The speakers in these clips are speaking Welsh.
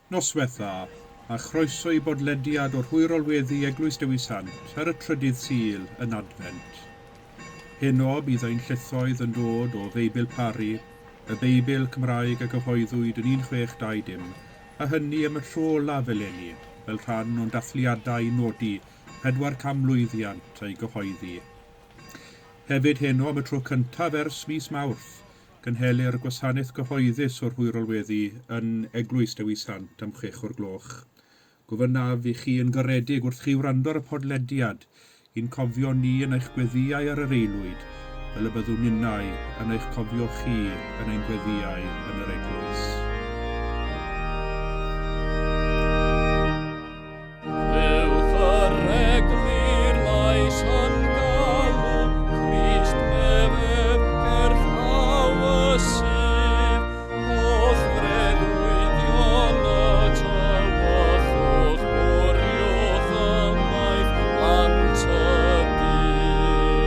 Noswaith dda, a chroeso i bodlediad o'r hwyrol weddi Eglwys Dewi Sant ar y trydydd Sul yn Adfent. Heno bydd ein llithoedd yn dod o Feibl Parry, y Beibl Cymraeg a gyhoeddwyd yn 1620, a hynny am y tro olaf eleni, fel rhan o'n dathliadau i nodi 400 mlwyddiant a'i gyhoeddi. Hefyd heno am y tro cyntaf ers mis Mawrth, Cynhelir gwasanaeth gyhoeddus o'r hwyrol weddi yn Eglwys Dewi Sant am 6 o'r gloch. Gofynnaf i chi yn garedig wrth chi wrando ar y podlediad, i'n cofio ni yn eich gweddïau ar yr aelwyd, fel y byddwn ninnau yn eich cofio chi yn ein gweddïau yn yr eglwys. Clywch yr eglur lais yn galw, Crist mefef gerllaw y sydd, holl freuddwydion y tywyllwch, bwriwch ymaith ant y dydd.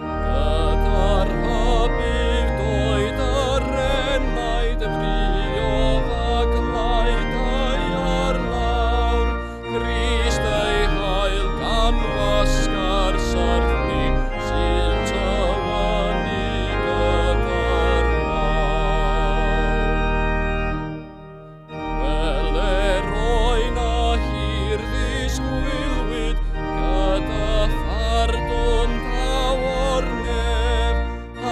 Gyda'r rhybudd doed yr enaid friodd a glai daear lawr, Grist ei hael gan wasgar syrthni sy'n tywynnu gyda'r wawr. Wele roi na hir ddisgwylwyd gyda phardwn daw o'r nef,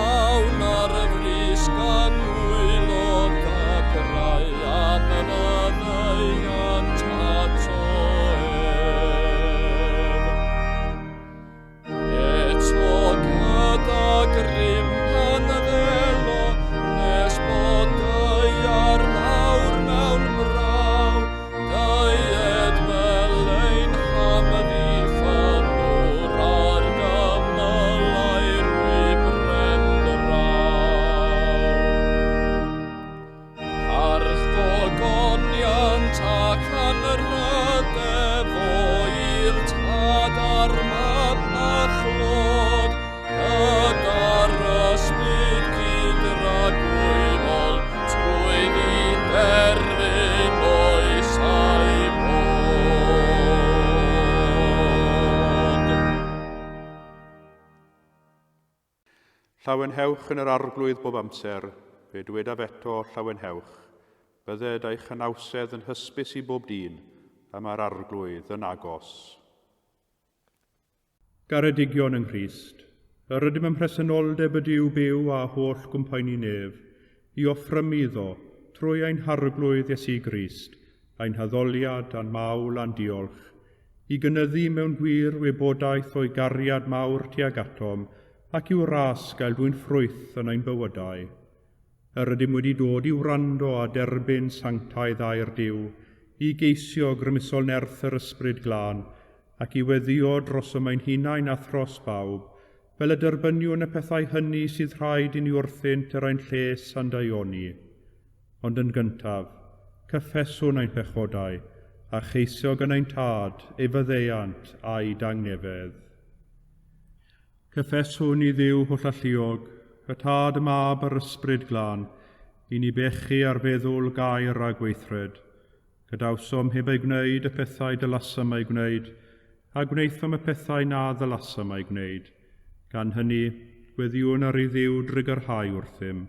awn ar y frys gan wylo dagrau am y faddeuant ato ef. Eto gyda grym pan ddelo, nes bod daear lawr mewn braw, deued fel ein hamddiffynnwr ar gymylau'r wybren draw. Parch gogoniant ac anrhydedd o i'r Tad a'r Mab a chlod, gyda'r Ysbryd cydragwyfol, trwy ddiderfyn oes a'i bod. Llawenhewch yn yr Arglwydd bob amser, fe dywedaf eto, llawenhewch. Bydded eich anawsedd yn hysbys i bob dyn, y mae'r Arglwydd yn agos. Garedigion yng Nghrist, yr ydym ym mhresenoldeb y Duw byw a holl gwmpaenu nef, i offrymu iddo, trwy ein Harglwydd Iesu Grist, ein haddoliad a'n mawl a'n diolch, i gynyddu mewn gwir wybodaeth o'i gariad mawr tuag atom ac i'w ras gael dwyn ffrwyth yn ein bywydau. Yr ydym wedi dod i wrando a derbyn sanctaidd air Duw, i geisio grymusol nerth yr Ysbryd Glân, ac i weddïo drosom ein hunain a thros bawb, fel y derbyniwn y pethau hynny sydd rhaid i ni wrthynt er ein lles a'n daioni. Ond yn gyntaf, cyffeswn ein pechodau, a cheisio gan ein Tad ei faddeuant a'i dangnefedd. Cyffeswn i Dduw hollalluog, y Tad, y Mab a'r Ysbryd Glân, i ni bechu ar feddwl, gair a gweithred. Gadawsom heb eu gwneud y pethau dylasom eu gwneud, a gwnaethom y pethau na ddylasom eu gwneud. Gan hynny, gweddïwn ar i Dduw drugarhau wrthym.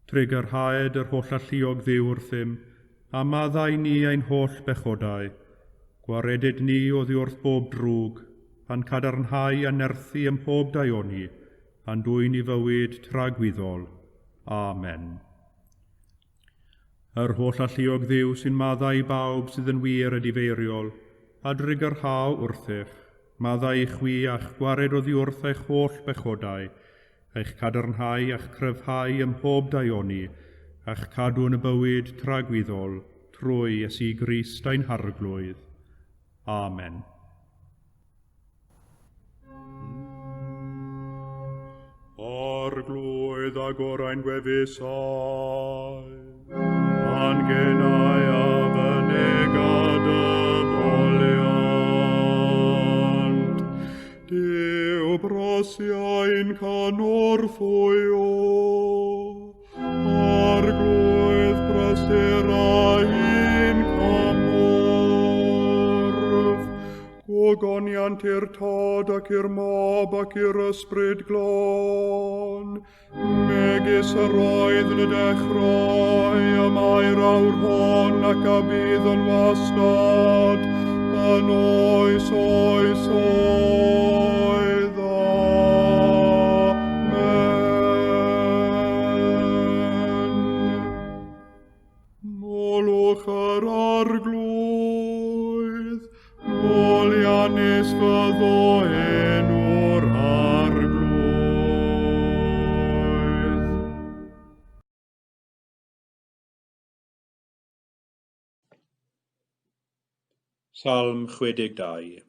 Trugarhaed yr hollalluog Dduw wrthym, a maddau ni ein holl bechodau. Gwaredid ni oddi wrth bob drwg, a'n cadarnhau a nerthu ym mhob daioni, a'n dwyn i fywyd tragwyddol. Amen. Yr hollalluog Dduw sy'n maddau i bawb sydd yn wir edifeiriol, a drugarhau wrthych, maddau i chwi a'ch gwared oddi wrth eich holl bechodau, eich cadarnhau a'ch cryfhau ym mhob daioni, a'ch cadw yn y bywyd tragwyddol, trwy Iesu Grist ein Harglwydd. Amen. Arglwydd agor ein gwefusau, a'n genau a fynega dy foliant. Duw brosiau'n cynorthwyo, Arglwydd brysur. Gogoniant i'r Tad ac i'r Mab ac i'r Ysbryd Glân, megis yr oedd yn y dechrau, y mae'r awr hon ac a bydd yn wastad, yn oes oes oedd. Amen. Molwch yr Arglwydd, moliannus fyddo enw'r Arglwydd. Salm 62.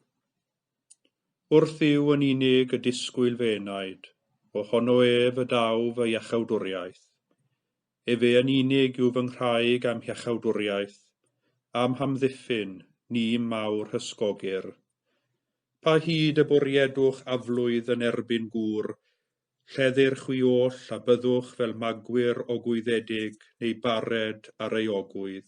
Wrth Dduw yn unig y disgwyl fy enaid, ohono ef y daw fy iachawdwriaeth. Efe yn unig yw fy nghraig a'm hiachawdwriaeth, a'm hamddiffyn, ni mawr hysgogir. Pa hyd y bwriedwch aflwydd yn erbyn gŵr, lleddir chwi oll a byddwch fel magwyr ogwyddedig neu bared ar ei ogwydd.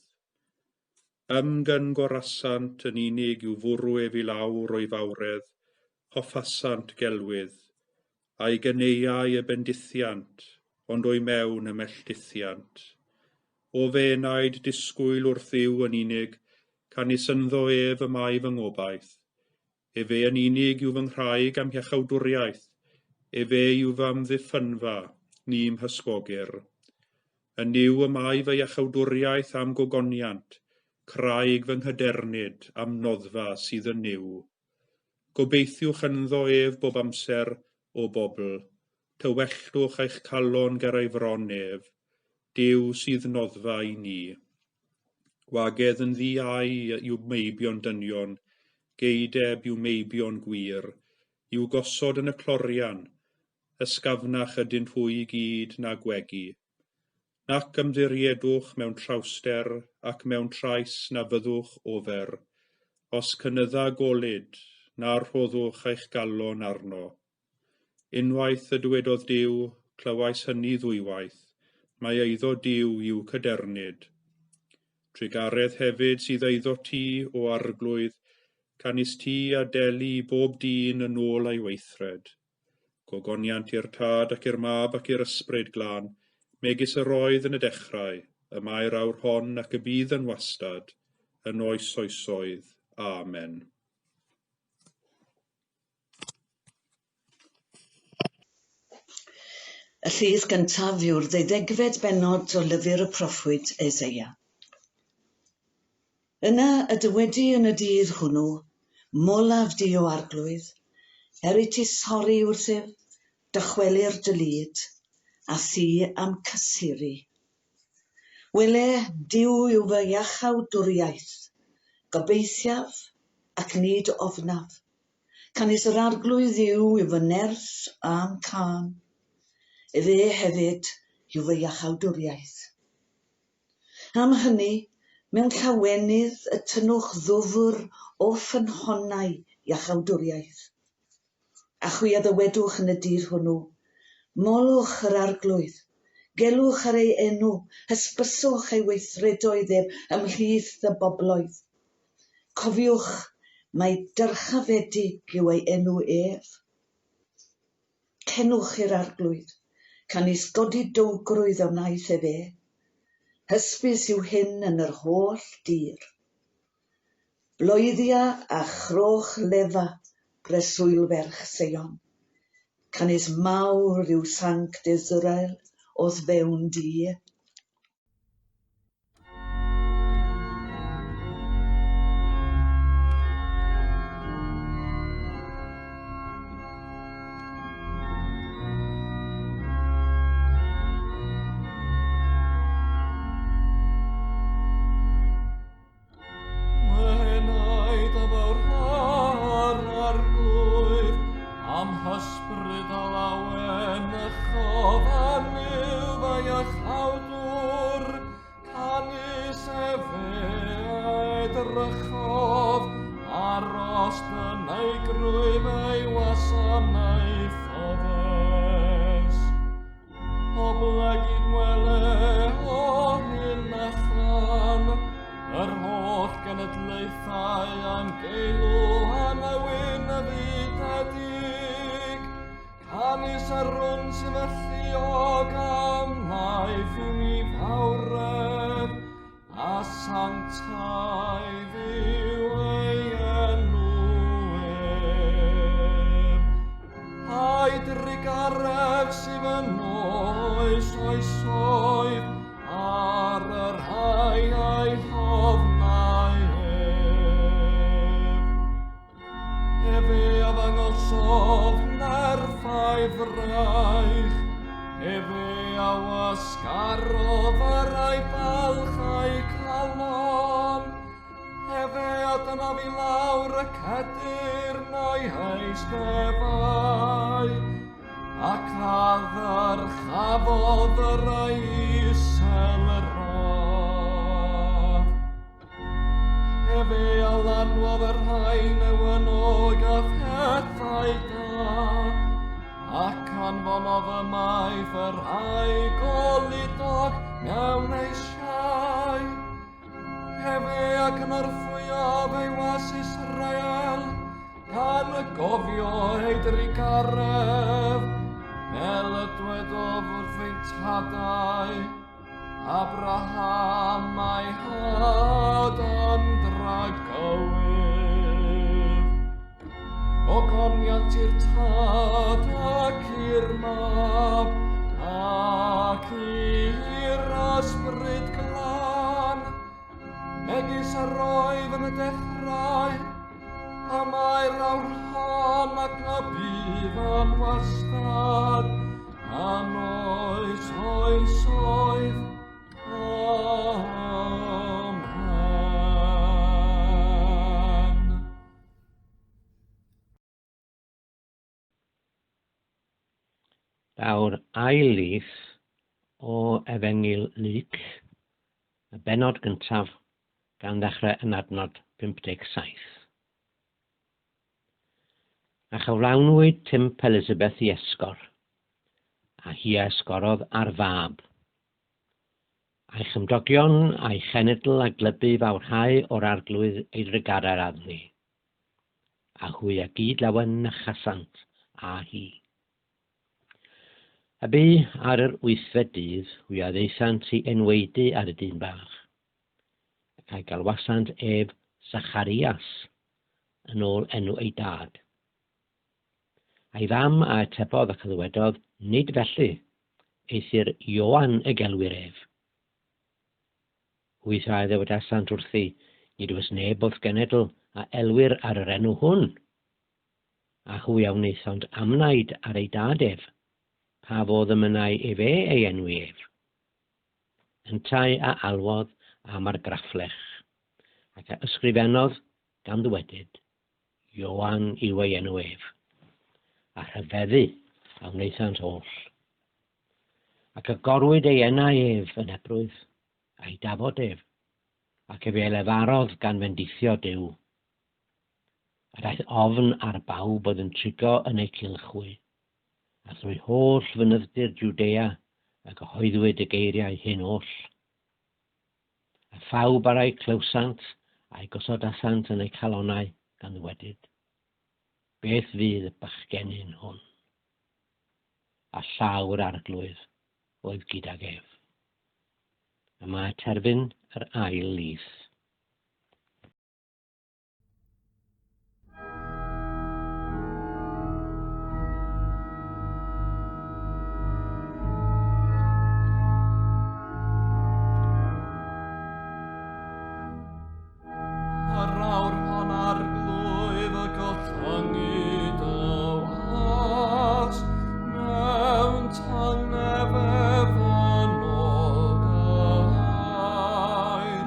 Ymgyngorasant yn unig i'w fwrw ef i lawr o'i fawredd, hoffasant gelwydd, a'i geneuau y bendithiant, ond o'i mewn y melldithiant. O fy enaid disgwyl wrth Dduw yn unig, canys ynddo ef y mae fy ngobaith. Efe yn unig yw fy nghraig a'm hiachawdwriaeth, efe yw fy amddiffynfa, ni'm hysgogir. Yn Nuw y mae fy iachawdwriaeth a'm gogoniant, craig fy nghydernid am noddfa sydd yn Nuw. Gobeithiwch ynddo ef bob amser, o bobl, tywellwch eich calon ger ei fron ef, Duw sydd noddfa i ni. Gwagedd yn ddiau i'w meibion dynion, geideb i'w meibion gwir, i'w gosod yn y clorian, ysgafnach ydynt hwy i gyd na gwegi. Nac ymddiriedwch mewn trawster ac mewn trais na fyddwch ofer, os cynydda golud, na rhoddwch eich galon arno. Unwaith y dywedodd Duw, clywais hynny ddwywaith, mae eiddo Duw i'w cadernid. Trugaredd hefyd sydd eiddo ti, o Arglwydd, canys ti a deli bob dyn yn ôl ei weithred. Gogoniant i'r Tad ac i'r Mab ac i'r Ysbryd Glân, megis yr oedd yn y dechrau, y mae'r awr hon ac y bydd yn wastad, yn oes oesoedd. Amen. Y llith gyntaf yw'r ddeuddegfed bennod o lyfr y proffwyd Eseia. Yna y dywedi yn y dydd hwnnw, molaf di o Arglwydd, er i ti sori wrthyf, dychwelir dy lid, a thi am cysuru. Wele, Duw yw fy iachawdwriaeth, gobeithiaf ac nid ofnaf. Canys yr Arglwydd Dduw yw fy nerth a'm cân, efe hefyd yw fy iachawdwriaeth. Am hynny, mewn llawenydd y tynnwch ddwfr o ffynhonnau iachawdwriaeth. A chwi a ddywedwch yn y dydd hwnnw, Molwch yr Arglwydd, gelwch ar ei enw, hysbyswch ei weithredoedd ef ymhlith y bobloedd. Cofiwch mai dyrchafedig yw ei enw ef. Cenwch i'r Arglwydd, canys godidowgrwydd a wnaeth ef e. Hysbys yw hyn yn yr holl dir. Bloeddia a chroch lefa breswylferch Seion, canys mawr yw Sanct Israel o'th fewn di. Enaid a fawrha'r Arglwydd, am hysbryd a lawenychodd a Nuw a'i iachawdwr, canys efe edrychodd aros yn ei grwyf ei wasanaethodd. Oblegid wele o hyn allan, yr holl genedlaethau am geilw am y wyn y Megis yr hwn sydd alluog am wnaeth i mi fawredd, a sanctaidd yw ei enw ef. A'i drugaredd sydd yn oes oesoedd, ar y rhai a'i hofnai ef. Efe a ddangosodd nerth a'i fraich, efe a wasgarodd yr rhai balch a'u calon, efe a dynodd i lawr y cedyrn o'i heisteddau, ac a ddyrchafodd y rhai isel y radd. Efe a lanwodd y rhai newynog â phethau da, ac anfonodd ymaith y rhai goludog mewn eisiau. Efe a gynorthwyodd ei was Israel, gan gofio ei drugaredd, fel y dwedodd wrth ein tadau, Abraham a'i had yn dragywydd. Ogoniant i'r Tad ac i'r Mab ac i'r Ysbryd Glân, megis yr oedd yn y dechrau, y mae'r awr hon ac y bydd yn wastad, yn oes oesoedd. Amen. Daw'r ail lith o Efengyl Luc, y bennod gyntaf, gan ddechrau yn adnod 57. A chyflawnwyd tymp Elizabeth i esgor, a hi a esgorodd ar fab. A'i chymdogion a'i chenedl a glybu fawrhau o'r Arglwydd ei drugaredd arni, a hwy a gyd lawenychasant â hi. A bu ar yr wythfed dydd hwy a ddaethant i enwaedu ar y dyn bach, ac a'i galwasant ef Zacharias, yn ôl enw ei dad. A'i fam a atebodd ac a ddywedodd, Nid felly, eithr Ioan y gelwir ef. Hwythau a ddywedasant wrthi, Nid oes neb o'th genedl a elwir ar yr enw hwn. A hwy a wnaethant amnaid ar ei dad ef, pa fodd y mynnai efe ei enwi ef? Yntau a alwodd am argrafflech, ac a ysgrifennodd gan ddywedyd, Ioan yw ei enw ef. A rhyfeddu a wnaethant oll. Ac agorwyd ei enau ef yn ebrwydd, a'i dafod ef, ac efe a lefarodd gan fendithio Duw. A daeth ofn ar bawb oedd yn trigo yn eu cylch hwy, a thrwy holl fynydd-dir Jwdea y cyhoeddwyd y geiriau hyn oll. A phawb ar eu clywsant a'u gosodasant yn eu calonnau, gan ddywedyd, Beth fydd y bachgenyn hwn? A llaw yr Arglwydd oedd gydag ef. Y mae terfyn yr ail lys. Yr awr hon Arglwydd y gollyngi dy was, mewn tangnefedd yn ôl dy air.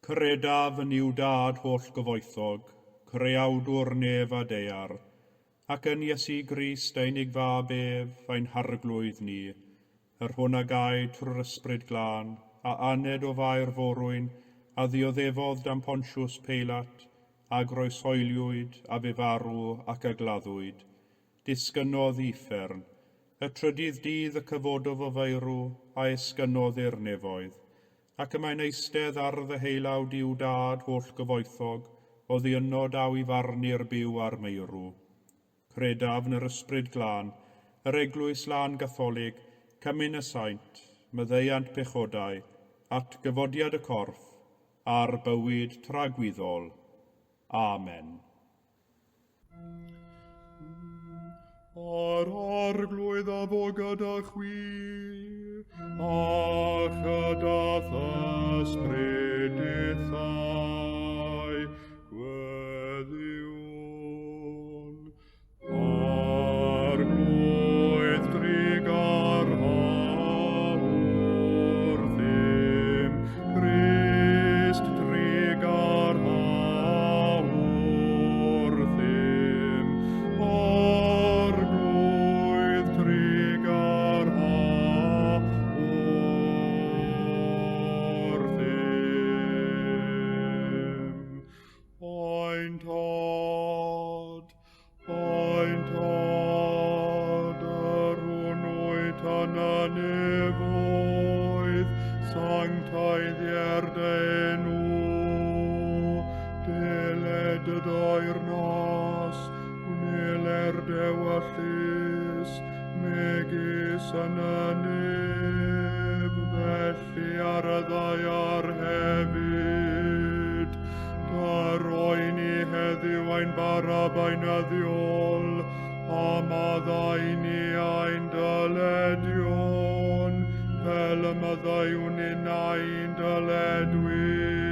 Credaf yn Nuw Dad holl gyfoethog, creawdwr nef a daear, ac yn Iesu Grist ei unig fab ef, ein harglwydd ni, yr hwn a gaed trwy'r Ysbryd Glân, a aned o Fair Forwyn, a ddioddefodd dan Pontius Peilat, a groeshoeliwyd, a bu farw, ac a gladdwyd. Disgynnodd i uffern. Y trydydd dydd y cyfododd o feirw, a esgynnodd i'r nefoedd. Ac y mae'n eistedd ar ddeheulaw Duw Dad holl gyfoethog, oddi yno daw i farnu'r byw a'r meirw. Credaf yn yr Ysbryd Glân, yr Eglwys Lân Gatholig, Cymun y Saint, maddeuant pechodau, atgyfodiad y corff, a'r bywyd tragwyddol. Amen. A'r Arglwydd a fo gyda chwi, a chyda th'ysbryd dithau, gweddiwn. Arglwydd drugarha wrthym, Crist drugarha wrthym, Arglwydd trugarha wrthym. Ein Tad, ein Tad, yr hwn wyt yn y nefoedd, sancteiddier dy enw, deled dy deyrnas, gwneler d'ewyllys, megis yn y nef, felly ar y ddaear hefyd. Rhoi ni heddiw ein bara beunyddiol, a maddau ni ein dyledion, fel y maddeuwn ninnau i'n dyledwyr,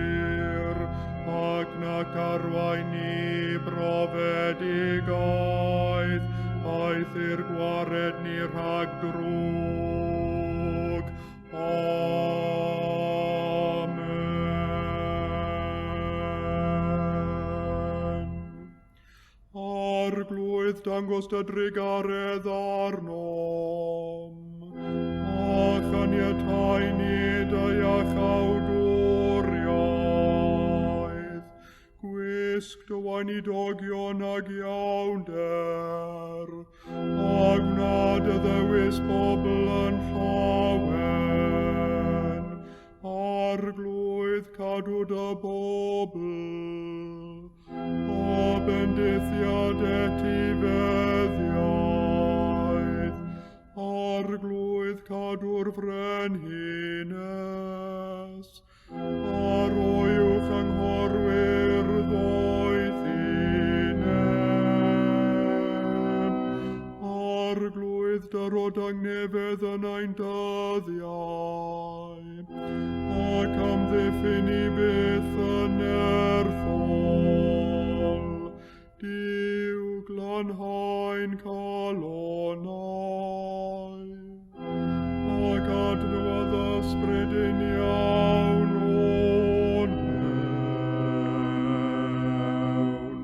ac nac arwain ni i brofedigaeth, eithr gwared ni rhag drwg. Amen. Arglwydd, dangos dy drugaredd arnom, a chaniatau ni dy iachawdwriaeth. Gwisg dy weinidogion ag iawnder, a gwna dy ddewis bobl yn llawen. Arglwydd, cadw dy bobl, a bendithiad etifeddiaeth. Arglwydd, cadw'r frenhines, a rhoi uwch anghorwyr ddoethineb. Arglwydd, dyro dangnefedd yn ein dyddiau, ac amddiffyn i byth yn nerthol. Duw, glanhau'n calonnau, ac adnewyddu ysbryd uniawn o'n mewn.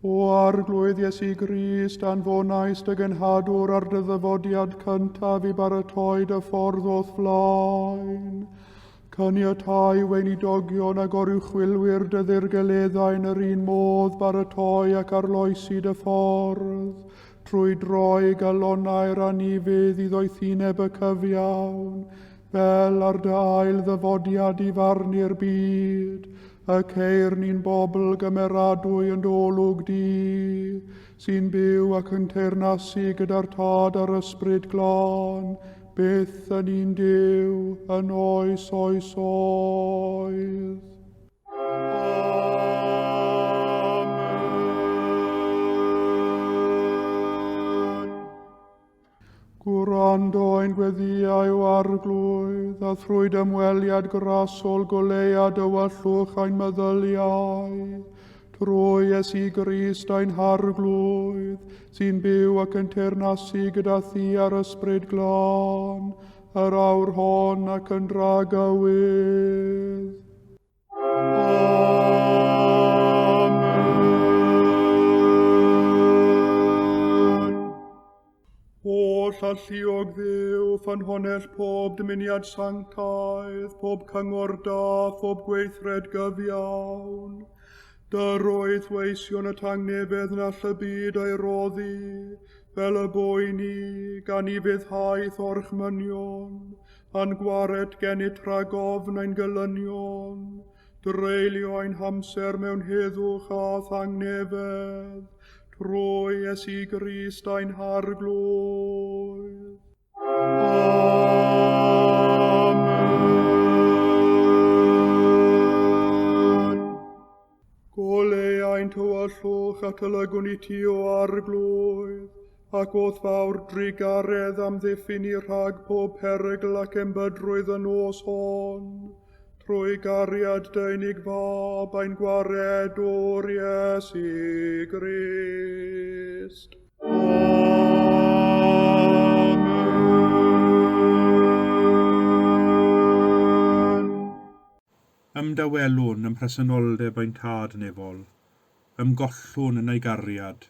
O Arglwydd Iesu Grist, anfonais dy genhadwr ar dy ddyfodiad cyntaf i baratoi dy ffordd o'th flaen. Caniatau weinidogion a goruchwylwyr dy ddirgeleddau yn yr un modd baratoi ac arloesi dy ffordd, trwy droi galonnau'r anufudd i ddoethineb y cyfiawn, fel ar dy ail ddyfodiad i farnu'r byd, y ceir ni'n bobl gymeradwy yn dy olwg di, sy'n byw ac yn teyrnasu gyda'r Tad a'r Ysbryd Glân, byth yn un Duw, yn oes oesoedd. Amen. Gwrando ein gweddïau o Arglwydd, a thrwy d'ymweliad grasol goleua dywyllwch ein meddyliau, trwy Iesu Grist ein Harglwydd, sy'n byw ac yn teyrnasu gyda thi a'r Ysbryd Glân, yr awr hon ac yn dragywydd. Amen. Holl alluog Dduw, ffynhonnell pob dymuniad sanctaidd, pob cyngor da, phob gweithred gyfiawn. Dyroedd weision y tangnefedd na all y byd ei roddi, fel y boeni, gan i fyddhaeth orchmynion, a'n gwared gennyt rhag ofn ein gelynion, dreulio ein hamser mewn heddwch a thangnefedd, trwy Iesu Grist ein Harglwydd. Amen. Goleu ein tywyllwch at y lygwn i ti o Arglwydd, ac o'th fawr drugaredd amddiffyn i rhag pob perygl ac embydrwydd y nos hon, trwy gariad dy unig fab ein gwaredwr Iesu Grist. Amen. Ymdawelwn ym mhresenoldeb ein Tad nefol, ymgollwn yn ei gariad,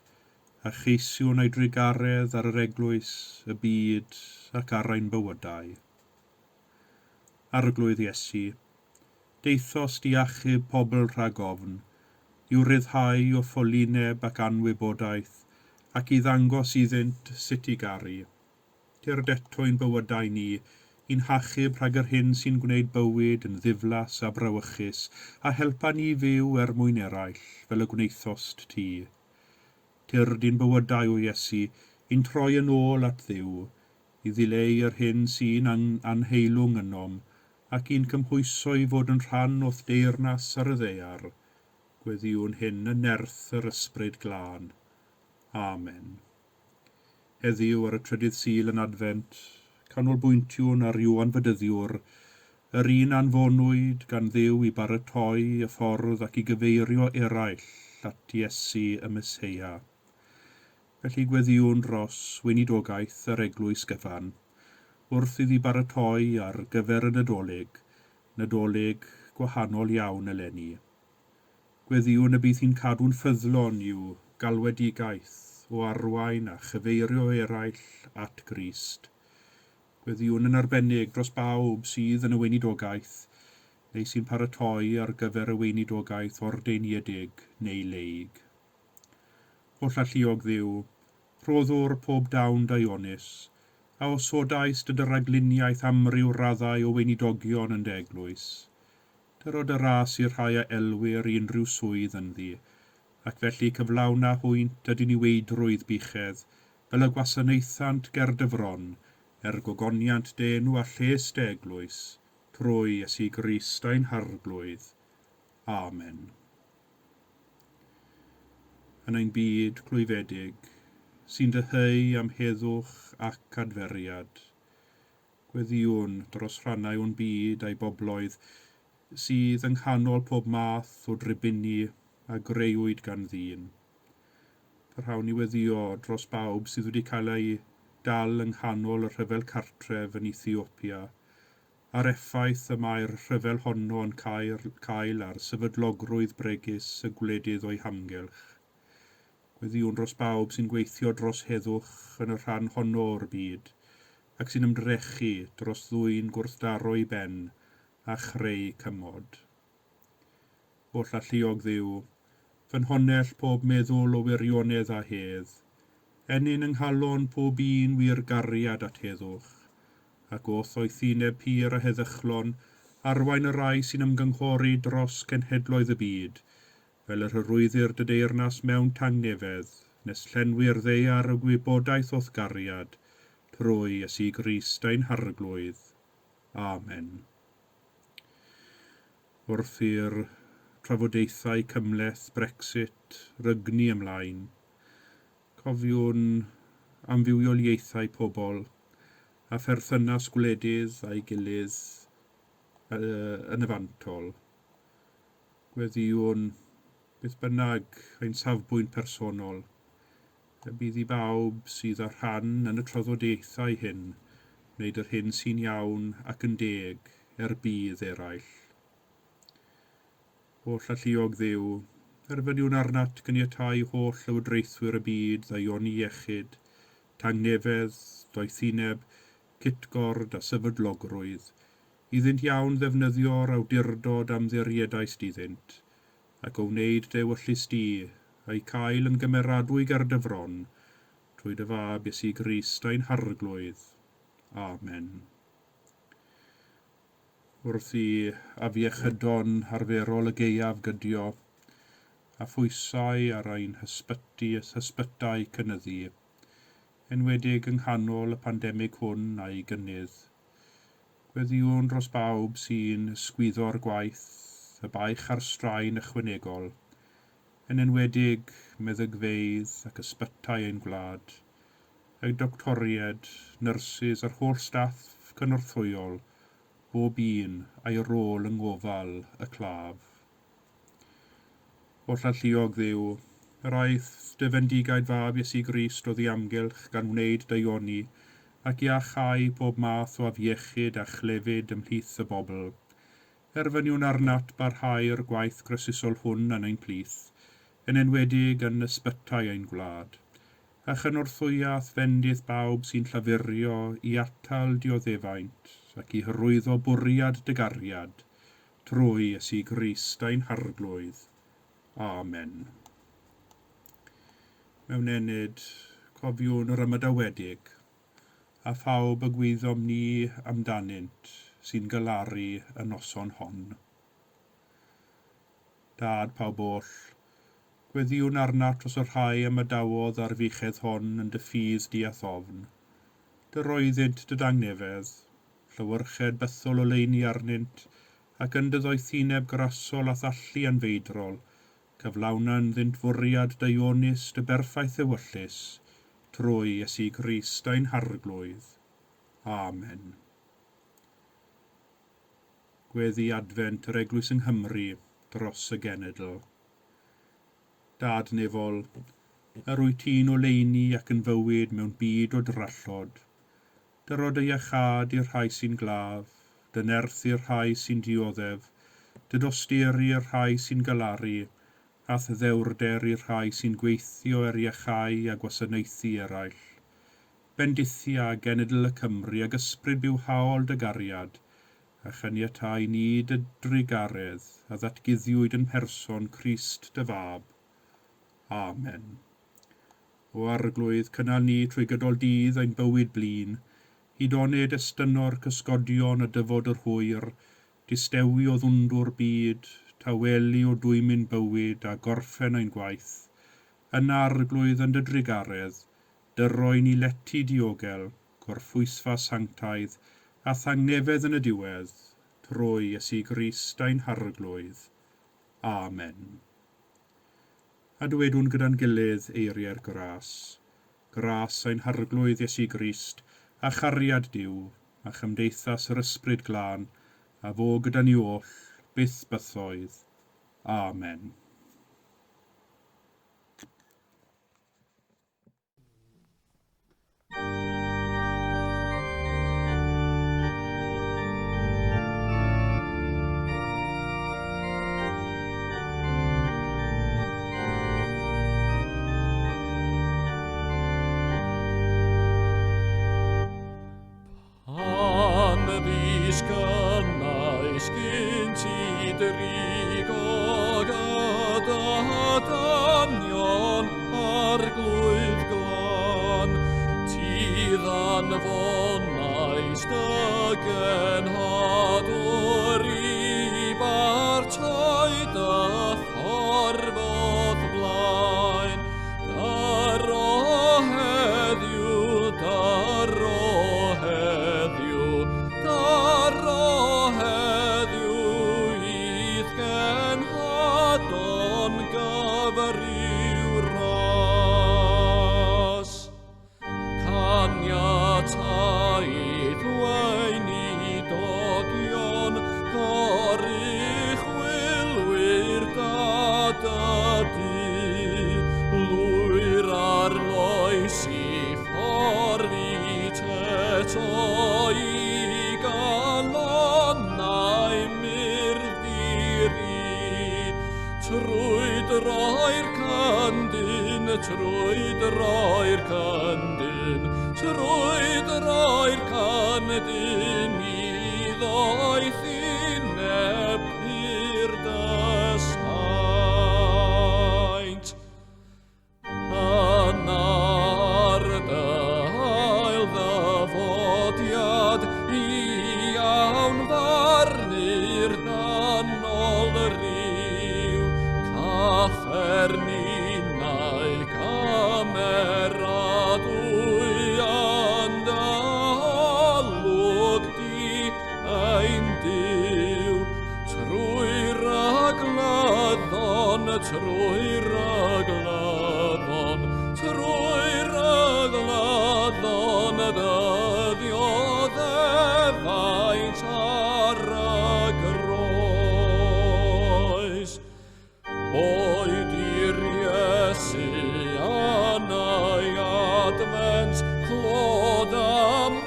a cheisiwn ei drugaredd ar yr eglwys, y byd ac ar ein bywydau. Arglwydd Iesu, deuthost i achub pobl rhag ofn, i'w ryddhau o ffolineb ac anwybodaeth, ac i ddangos iddynt sut i garu. Tyrd eto i'n bywydau ni, i'n hachub rhag yr hyn sy'n gwneud bywyd yn ddiflas a brawychus, a helpa ni fyw er mwyn eraill, fel y gwnaethost ti. Tyrd i'n bywydau o Iesu, i'n troi yn ôl at Dduw, i ddileu yr hyn sy'n anheilwng ynom, ac i'n cymhwyso i fod yn rhan o'th deyrnas ar y ddaear. Gweddïwn hyn yn nerth yr Ysbryd Glân. Amen. Heddiw ar y trydydd Sul yn Adfent, canolbwyntiwn ar Ioan Fedyddiwr, yr un anfonwyd gan Dduw i baratoi y ffordd ac i gyfeirio eraill at Iesu y Meseia. Felly gweddïwn dros weinidogaeth yr eglwys gyfan, wrth iddi baratoi ar gyfer y Nadolig, Nadolig gwahanol iawn eleni. Gweddïwn y bydd hi'n cadw'n ffyddlon i'w galwedigaeth o arwain a chyfeirio eraill at Grist. Gweddïwn yn arbennig dros bawb sydd yn y weinidogaeth, neu sy'n paratoi ar gyfer y weinidogaeth ordeiniedig neu leig. Holl alluog Dduw, rhoddwr pob dawn daionus, a osodaist dy ragluniaeth amryw raddau o weinidogion yn dy eglwys. Dyrod y ras i'r rhai a elwir i unrhyw swydd ynddi, ac felly cyflawna hwynt y diniweidrwydd buchedd, fel y gwasanaethant ger dy fron, er gogoniant dy enw a lles dy eglwys, trwy Iesu Grist ein Harglwydd. Amen. Yn ein byd clwyfedig, sy'n dyheu am heddwch ac adferiad, gweddïwn dros rhannau o'n byd a'i bobloedd sydd yng nghanol pob math o dribini a greuwyd gan ddyn. Parhawn i weddïo dros bawb sydd wedi cael eu dal yng nghanol y rhyfel cartref yn Ethiopia, a'r effaith y mae'r rhyfel honno yn cael ar sefydlogrwydd bregus y gwledydd o'i hamgylch. Gweddïwn dros bawb sy'n gweithio dros heddwch yn y rhan honno o'r byd, ac sy'n ymdrechu dros ddwyn gwrthdaro i ben a chreu cymod. Holl alluog Dduw, ffynhonnell pob meddwl o wirionedd a hedd, ennyn yng nghalon pob un wir gariad at heddwch, ac o'th oethineb pur a heddychlon, arwain y rhai sy'n ymgynghori dros cenhedloedd y byd, fel yr hyrwyddir dy deyrnas mewn tangnefedd, nes llenwi'r ddaear y gwybodaeth o'th gariad, trwy Iesu Grist ein Harglwydd. Amen. Wrth i'r trafodaethau cymhleth Brexit rygnu ymlaen, cofiwn am fywioliaethau pobl a pherthynas gwledydd a'i gilydd yn y fantol. Gweddïwn beth bynnag ein safbwynt personol, y bydd i bawb sydd â rhan yn y trafodaethau hyn wneud yr hyn sy'n iawn ac yn deg er budd eraill. Holl alluog Dduw, erfyniwn arnat gyniatáu holl lywodraethwyr y byd ddaioni iechyd, tangnefedd, doethineb, cytgord a sefydlogrwydd, iddynt iawn ddefnyddio'r awdurdod am ddiriedaist iddynt, ac o wneud dy ewyllys di, a'i cael yn gymeradwy ger dy fron, trwy dy fab Iesu Grist ein Harglwydd. Amen. Wrth i afiechydon arferol y gaeaf gydio, a phwysau ar ein hysbyty hysbytai cynyddu, enwedig yng nghanol y pandemig hwn a'i gynnydd. Gweddïwn dros bawb sy'n ysgwyddo'r gwaith, y baich a'r straen ychwanegol, yn enwedig meddygfeydd ac ysbytai ein gwlad, y doctoriaid, nyrsys a'r holl staff cynorthwyol, bob un a'i rôl yng ngofal y claf. Holl alluog Dduw, yr aeth dy fendigaid fab Iesu Grist oddi amgylch gan wneud daioni ac iachau pob math o afiechyd a chlefyd ymhlith y bobl. Erfyniwn arnat barhau'r gwaith grasusol hwn yn ein plith, yn enwedig yn ysbytai ein gwlad, a chynorthwya a'th fendith bawb sy'n llafurio i atal dioddefaint ac i hyrwyddo bwriad dy gariad, trwy Iesu Grist ein Harglwydd. Amen. Mewn ennyd, cofiwn yr ymadawedig, a phawb y gwyddom ni amdanynt sy'n galaru y noson hon. Dad pawb oll, gweddïwn arnat dros y rhai ymadawodd ar fuchedd hon yn dy ffydd di a'th ofn. Dy roeddynt dy dangnefedd, llewyrched bythol oleuni arnynt, ac yn dy ddoethineb grasol a'th allu anfeidrol, cyflawna ynddynt fwriad daionus dy berffaith ewyllys, trwy Iesu Grist ein Harglwydd. Amen. Gweddi Adfent yr Eglwys yng Nghymru dros y genedl. Dad nefol, yr wyt ti'n oleuni ac yn fywyd mewn byd o drallod. Dyro dy iachâd i'r rhai sy'n glaf, dy nerth i'r rhai sy'n dioddef, dy dosturi i'r rhai sy'n galaru, a'th ddewrder i'r rhai sy'n gweithio er iachau a gwasanaethu eraill. Bendithia genedl y Cymry ag ysbryd bywhaol dy gariad, a chaniatáu ni dy drugaredd a ddatguddiwyd yn mherson Crist dy fab. Amen. O Arglwydd, cynnal ni trwy gydol dydd ein bywyd blin, hyd onid estynno'r cysgodion a dyfod yr hwyr, distewi o ddwndwr byd, tawelu o dwymyn bywyd a gorffen ein gwaith. Yna Arglwydd yn dy drugaredd, dyroi ni lety diogel, gorffwysfa sanctaidd, a thangnefedd yn y diwedd, trwy Iesu Grist ein Harglwydd. Amen. A dywedwn gyda'n gilydd eiriau'r gras. Gras ein Harglwydd Iesu Grist, a chariad Duw, a chymdeithas yr Ysbryd Glân, a fo gyda ni oll, byth bythoedd. Amen. Pan ddisgynnais gynt i drigo gyda dynion Arglwydd glân, ti ddanfonais dy genhadwr i bartau dy ffordd blaen. Dyro heddiw, dyro heddiw, dyro heddiw i'th genhadon gyfryw ras. Caniatau i'th weinidog dyfodiad i iawn farnu'r danol ryw. Caffer ninnau cymeradwy yn dy olwg di ein Duw, trwy ragladdon, trwy ragladdon, trwy ragladdon dy ddioddefaint ar y groes. Boed i'r Iesu yn ei adfent, clod a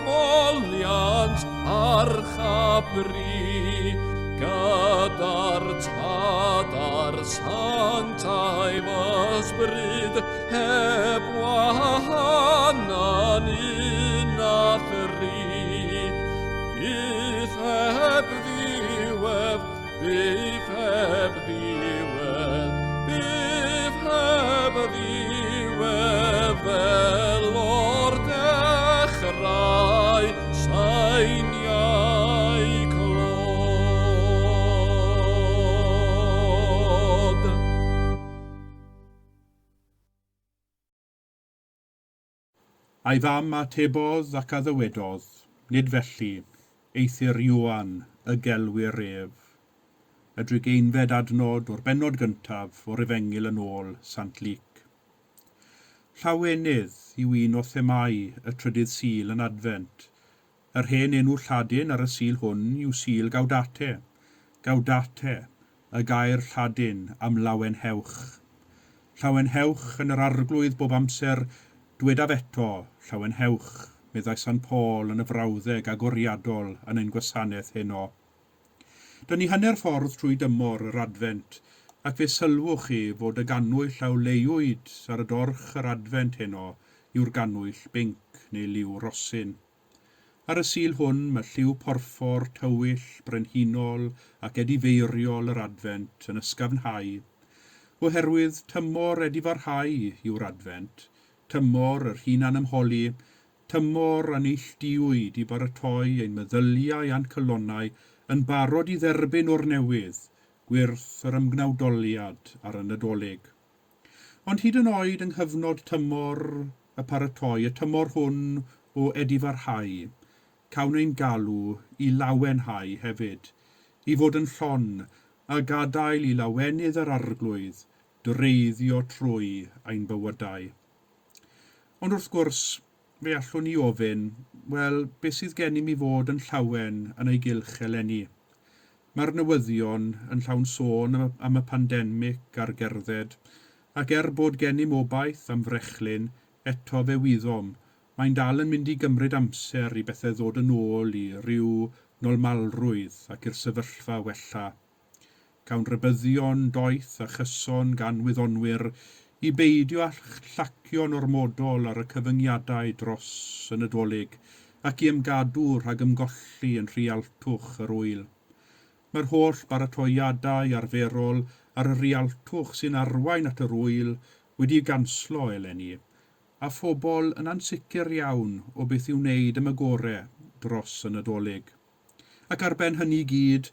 moliant arch a bri, gyda'r Tad a'r Sanctaidd Ysbryd, heb wahan yn un a thri. Byth heb ddiwedd, byth heb ddiwedd, byth heb ddiwedd, fel o'r dechrau seiniau clod. A'i fam atebodd ac a ddywedodd, nid felly, eithr Ioan y gelwir ef. Y drigeinfed adnod o'r bennod gyntaf o'r Efengyl yn ôl Sant Luc. Llawenydd yw un o themâu y trydydd Sul yn Adfent. Yr hen enw Lladin ar y Sul hwn yw Sul Gaudete. Gaudete, y gair Lladin am lawenhewch. Llawenhewch yn yr Arglwydd bob amser, dwedaf eto, llawenhewch, meddai Sant Paul yn y frawddeg agoriadol yn ein gwasanaeth heno. Dyn ni hanner ffordd trwy dymor yr Adfent, ac fe sylwch chi fod y gannwyll a oleuwyd ar y dorch yr Adfent heno yw'r gannwyll binc neu liw rosyn. Ar y Sul hwn mae lliw porffor, tywyll, brenhinol ac edifeiriol yr Adfent yn ysgafnhau, oherwydd tymor edifarhau yw'r Adfent, tymor yr hunan-ymholi, tymor a neilltuwyd i baratoi ein meddyliau a'n calonnau yn barod i dderbyn o'r newydd, gwyrth yr ymgnawdoliad ar y Nadolig. Ond hyd yn oed yng nghyfnod tymor y paratoi, y tymor hwn o edifarhau, cawn ein galw i lawenhau hefyd, i fod yn llon a gadael i lawenydd yr Arglwydd dreiddio trwy ein bywydau. Ond wrth gwrs, fe allwn ni ofyn, wel, beth sydd gennym i fod yn llawen yn ei gylch eleni? Mae'r newyddion yn llawn sôn am y pandemig a'r gerdded, ac er bod gennym obaith am frechlyn, eto fe wyddom, mae'n dal yn mynd i gymryd amser i bethau ddod yn ôl i ryw normalrwydd ac i'r sefyllfa wella. Cawn rybuddion doeth a chyson gan wyddonwyr i beidio â llacio'n ormodol ar y cyfyngiadau dros y Nadolig ac i ymgadw rhag ymgolli yn rhialtwch yr ŵyl. Mae'r holl baratoiadau arferol ar y rhialtwch sy'n arwain at yr ŵyl wedi ganslo eleni, a phobl yn ansicr iawn o beth i'w wneud am y gore dros y Nadolig. Ac ar ben hynny i gyd,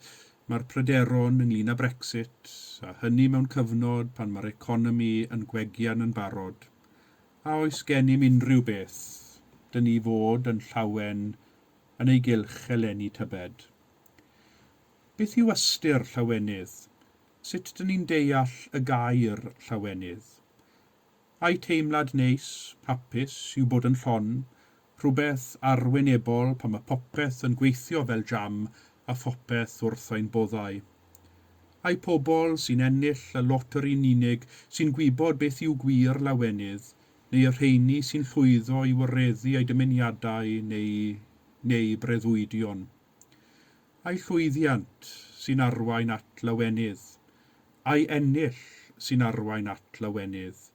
mae'r pryderon ynglyn â Brexit, a hynny mewn cyfnod pan mae'r economi yn gwegian yn barod. A oes gennym unrhyw beth, dyn ni fod yn llawen yn ei gylch eleni tybed? Beth yw ystyr llawenydd? Sut dyn ni'n deall y gair llawenydd? Ai teimlad neis, hapus yw bod yn llon, rhywbeth arwynebol pan mae popeth yn gweithio fel jam a phopeth wrth ein boddau? Ai pobl sy'n ennill y lotteri'n unig sy'n gwybod beth yw gwir lawenydd, neu y rheini sy'n llwyddo i wireddu eu dymuniadau neu breuddwydion? Ai llwyddiant sy'n arwain at lawenydd? Ai ennill sy'n arwain at lawenydd?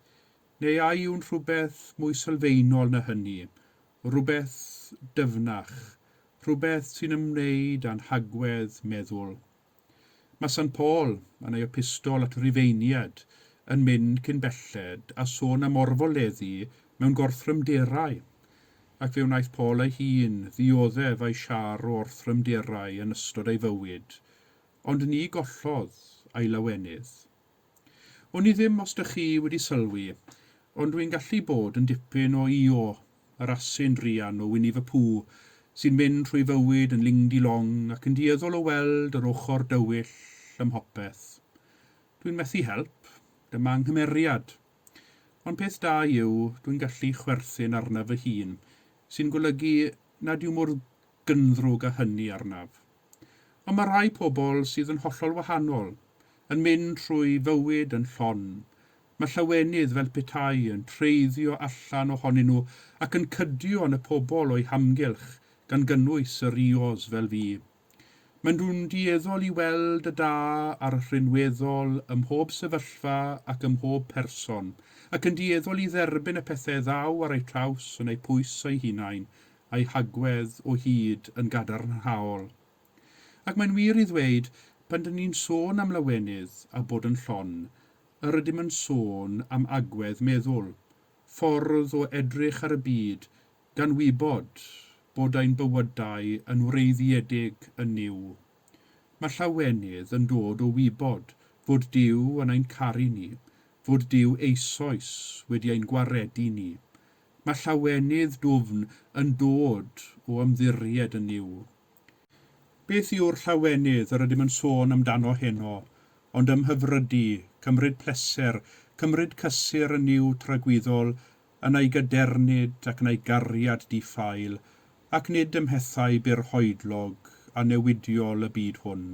Neu ai yw'n rhywbeth mwy sylfaenol na hynny, rhywbeth dyfnach, rhywbeth sy'n ymwneud â'n hagwedd meddwl? Mae Sant Paul yn ei epistol at Rufeiniaid yn mynd cyn belled a sôn am orfoleddu mewn gorthrymderau. Ac fe wnaeth Paul ei hun ddioddef ei siar o orthrymderau yn ystod ei fywyd, ond ni gollodd ei lawenydd. Wn i ddim os dych chi wedi sylwi, ond dwi'n gallu bod yn dipyn o Io, yr asyn druan o Winnie the Pooh, sy'n mynd trwy fywyd yn ling-di-long ac yn dueddol o weld yr ochr dywyll ym mhopeth. Dwi'n methu help, dyma 'nghymeriad. Ond peth da yw, dwi'n gallu chwerthin arnaf fy hun, sy'n golygu nad yw mor gynddrwg â hynny arnaf. Ond mae rhai pobl sydd yn hollol wahanol, yn mynd trwy fywyd yn llon. Mae llawenydd fel petai yn treiddio allan ohonyn nhw ac yn cydio yn y pobl o'u hamgylch, gan gynnwys yr Ios fel fi. Maen nhw'n dueddol i weld y da a'r rhinweddol ym mhob sefyllfa ac ym mhob person, ac yn dueddol i dderbyn y pethau ddaw ar eu traws yn eu pwys eu hunain, a'u hagwedd o hyd yn gadarnhaol. Ac mae'n wir i ddweud, pan dyn ni'n sôn am lawenydd a bod yn llon, yr ydym yn sôn am agwedd meddwl, ffordd o edrych ar y byd, gan wybod bod ein bywydau yn wreiddiedig yn Nuw. Mae llawenydd yn dod o wybod fod Duw yn ein caru ni, fod Duw eisoes wedi ein gwaredu ni. Mae llawenydd dwfn yn dod o ymddiried yn Nuw. Beth yw'r llawenydd yr ydym yn sôn amdano heno, ond ymhyfrydu, cymryd pleser, cymryd cysur yn Nuw tragwyddol, yn ei gadernid ac yn ei gariad di-ffael, ac nid ym mhethau byrhoedlog a newidiol y byd hwn.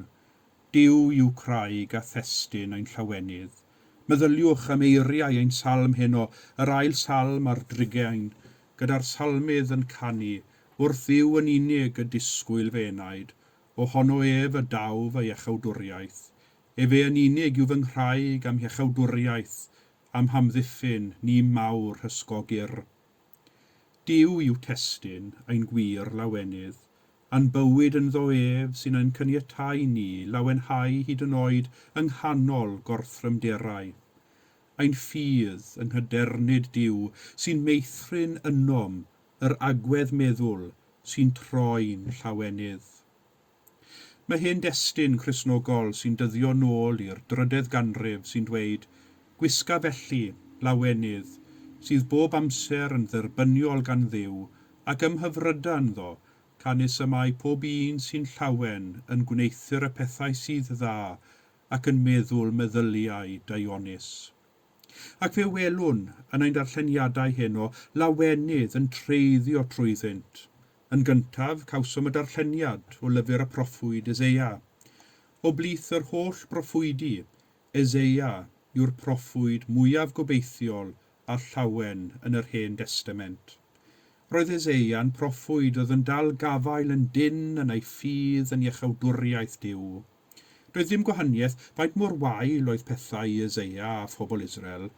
Duw yw craig a thestun ein llawenydd. Meddyliwch am eiriau ein salm heno, yr ail salm ar drigain, gyda'r salmydd yn canu, Wrth Dduw yn unig y disgwyl fy enaid, ohono ef y daw fy iachawdwriaeth. Efe yn unig yw fy nghraig a'm hiachawdwriaeth, a'm hamddiffyn, ni mawr hysgogir. Duw yw testun ein gwir lawenydd, a'n bywyd ynddo ef sy'n ein caniatáu ni lawenhau hyd yn oed yng nghanol gorthrymderau. Ein ffydd yng nghadernid Duw sy'n meithrin ynom yr agwedd meddwl sy'n troi'n llawenydd. Mae hen destun Cristnogol sy'n dyddio nôl i'r drydedd ganrif sy'n dweud, Gwisga felly, lawenydd, sydd bob amser yn dderbyniol gan Dduw, ac ymhyfryda ynddo, canys y mae pob un sy'n llawen yn gwneuthur y pethau sydd dda, ac yn meddwl meddyliau daionus. Ac fe welwn, yn ein darlleniadau heno, lawenydd yn treiddio trwyddynt. Yn gyntaf, cawsom y darlleniad o lyfr y proffwyd Eseia. O blith yr holl broffwydi, Eseia yw'r proffwyd mwyaf gobeithiol a llawen yn yr Hen Destament. Roedd Eseia'n proffwyd oedd yn dal gafael yn dynn yn ei ffydd yn iachawdwriaeth Duw. Doedd dim gwahaniaeth faint mor wael oedd pethau i Eseia a phobl Israel,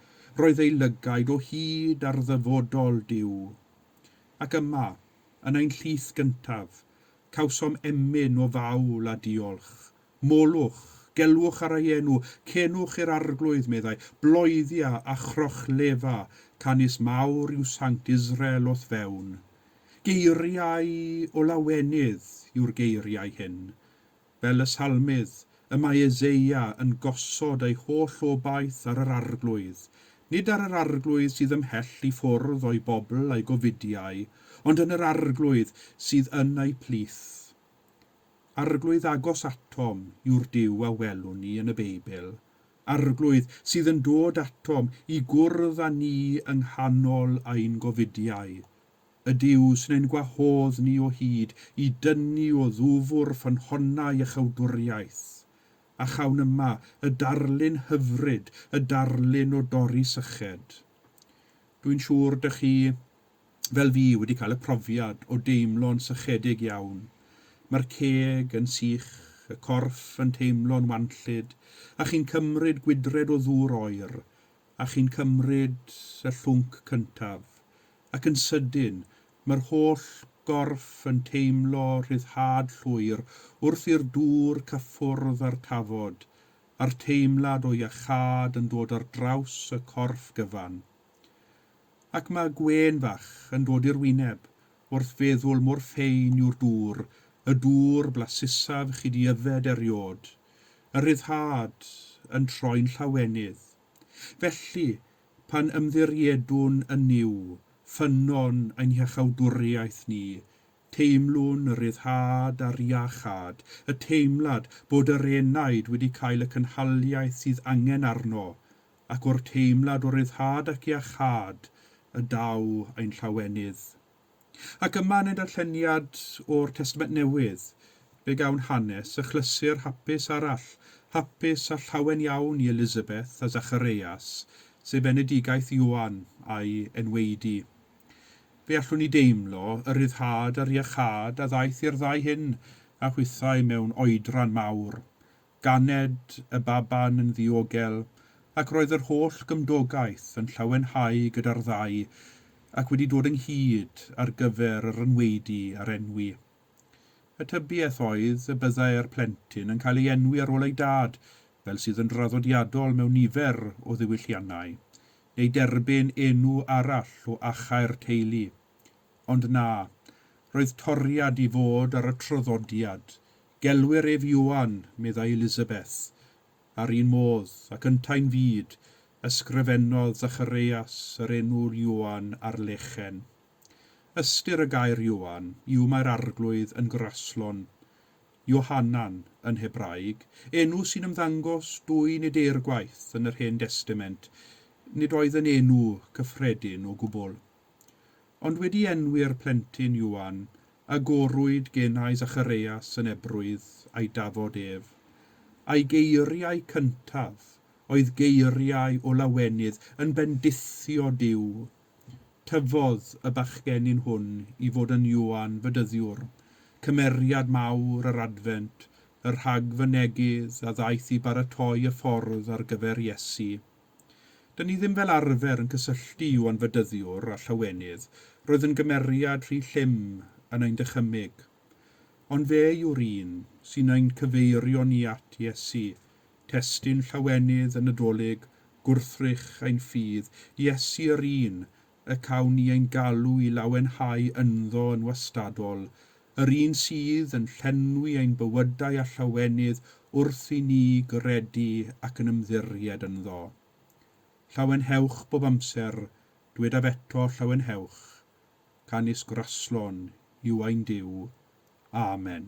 roedd ei lygaid o hyd ar ddyfodol Duw. Ac yma, yn ein llith gyntaf, cawsom emyn o fawl a diolch. Molwch, gelwch ar ei enw, cenwch i'r Arglwydd, meddai, bloeddia a chrochlefa, canys mawr yw Sanct Israel o'th fewn. Geiriau o lawenydd yw'r geiriau hyn. Fel y salmydd, y mae Eseia yn gosod ei holl obaith ar yr Arglwydd, nid ar yr Arglwydd sydd ymhell i ffwrdd o'i bobl a'i gofidiau, ond yn yr Arglwydd sydd yn eu plith. Arglwydd agos atom yw'r Duw a welwn ni yn y Beibl. Arglwydd sydd yn dod atom i gwrdd â ni yng nghanol ein gofidiau. Y Duw sy'n ein gwahodd ni o hyd i dynnu o ddwfr ffynhonnau iachawdwriaeth. A chawn yma y darlun hyfryd, y darlun o dorri syched. Dwi'n siŵr dych chi fel fi, wedi cael y profiad o deimlo'n sychedig iawn. Mae'r ceg yn sych, y corff yn teimlo'n wanllyd, a chi'n cymryd gwydred o ddŵr oer, a chi'n cymryd y llwnc cyntaf, ac yn sydyn, mae'r holl gorff yn teimlo rhyddhad llwyr wrth i'r dŵr cyffwrdd â'r tafod, a'r teimlad o iachâd yn dod ar draws y corff gyfan. Ac mae gwên fach yn dod i'r wyneb. wrth feddwl mor ffein yw'r dŵr, y dŵr blasusaf chi 'di yfed eriod, y rhyddhad yn troi'n llawenydd. Felly, pan ymddiriedwn yn Nuw, ffynnon ein hiachawdwriaeth ni, teimlwn y rhyddhad a'r iachâd, y teimlad bod yr enaid wedi cael y cynhaliaeth sydd angen arno, ac o'r teimlad o ryddhad ac iachâd y daw ein llawenydd. Ac yma yn ein darlleniad o'r Testament Newydd, fe gawn hanes achlysur hapus arall, hapus a llawen iawn i Elizabeth a Zacharias, sef enedigaeth Ioan a'i enwaedu. Fe allwn ni deimlo y ryddhad a'r iachâd a ddaeth i'r ddau hyn, a hwythau mewn oedran mawr. Ganed y baban yn ddiogel, ac roedd yr holl gymdogaeth yn llawenhau gyda'r ddau, ac wedi dod ynghyd ar gyfer yr enwaedu a'r enwi. Y tybiaeth oedd y byddai'r plentyn yn cael ei enwi ar ôl ei dad, fel sydd yn draddodiadol mewn nifer o ddiwylliannau, neu derbyn enw arall o achau'r teulu. Ond na, roedd toriad i fod ar y traddodiad. Gelwir ef Ioan, meddai Elizabeth. A'r un modd, ac yntau'n fud, ysgrifennodd Zacharias yr enw Ioan ar lechen. Ystyr y gair Ioan yw mae'r Arglwydd yn graslon. Iohanan yn Hebraeg, enw sy'n ymddangos dwy neu deirgwaith yn yr Hen Destament, nid oedd yn enw cyffredin o gwbl. Ond wedi enwi'r plentyn Ioan, agorwyd genau Zacharias yn ebrwydd a'i dafod ef. A'i geiriau cyntaf oedd geiriau o lawenydd yn bendithio Duw. Tyfodd y bachgenyn hwn i fod yn Ioan Fedyddiwr, cymeriad mawr yr Adfent, y rhagfynegydd a ddaeth i baratoi y ffordd ar gyfer Iesu. Dyn ni ddim fel arfer yn cysylltu Ioan Fedyddiwr â llawenydd, roedd yn gymeriad rhy llym yn ein dychymyg. Ond fe yw'r un sy'n ein cyfeirio ni at Iesu, testun llawenydd y Nadolig, gwrthrych ein ffydd, Iesu yr un y cawn ni ein galw i lawenhau ynddo yn wastadol, yr un sydd yn llenwi ein bywydau â llawenydd wrth i ni gredu ac yn ymddiried ynddo. Llawenhewch bob amser, dwedaf eto llawenhewch, canys graslon yw ein Duw. Amen.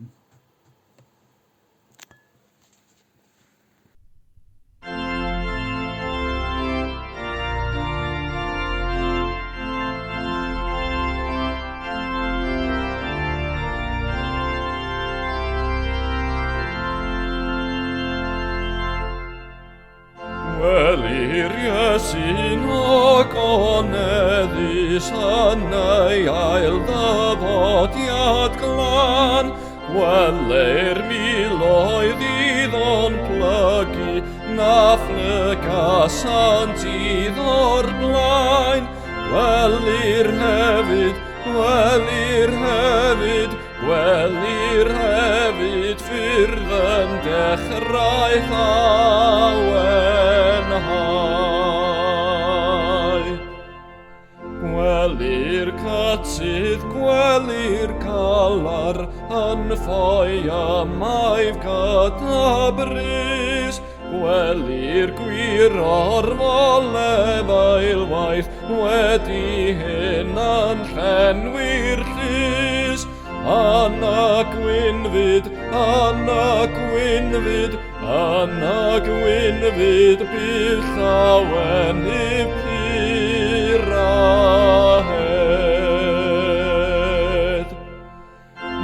Gwelir Iesu'n ogoneddus yn ei ail ddyfodiad glân. Gwelir miloedd iddo'n plygu, na phlygasant iddo'r blaen. Gwelir hefyd, gwelir hefyd, gwelir hefyd ffyrdd yn dechrau llawenhau. Gwelir cytsydd, gwelir galar, yn ffoi ymaif gyda brys. Gwelir gwir orfoledd eilwaith, wedi hyn yn llenwi'r llys. Yna gwynfyd, yna gwynfyd, yna gwynfyd, bydd llawenydd pur a hedd.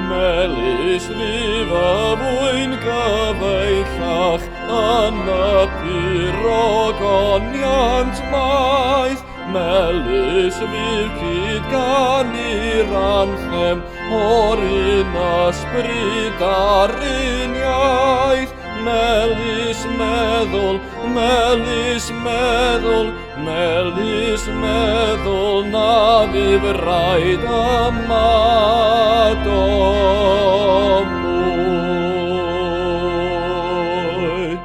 Melys fydd y fwyn gyfeillach yn y pur ogoniant maith. Melys fydd cyd ganu'r anthem o'r un ysbryd a'r un iaith. Melys meddwl, melys meddwl, melys meddwl na fydd rhaid ymado mwy.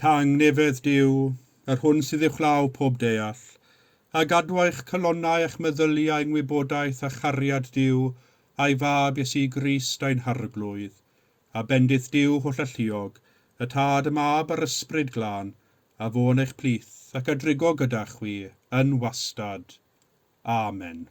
Tangnefedd Duw, yr hwn sydd uwchlaw pob deall, A gadw eich calonnau a'ch meddyliau yng ngwybodaeth a chariad Duw a'i fab Iesu Grist ein harglwydd, a bendith Duw hollalluog, y Tad, y Mab a'r Ysbryd Glân, a fo yn eich plith ac a drigo gyda chwi yn wastad. Amen.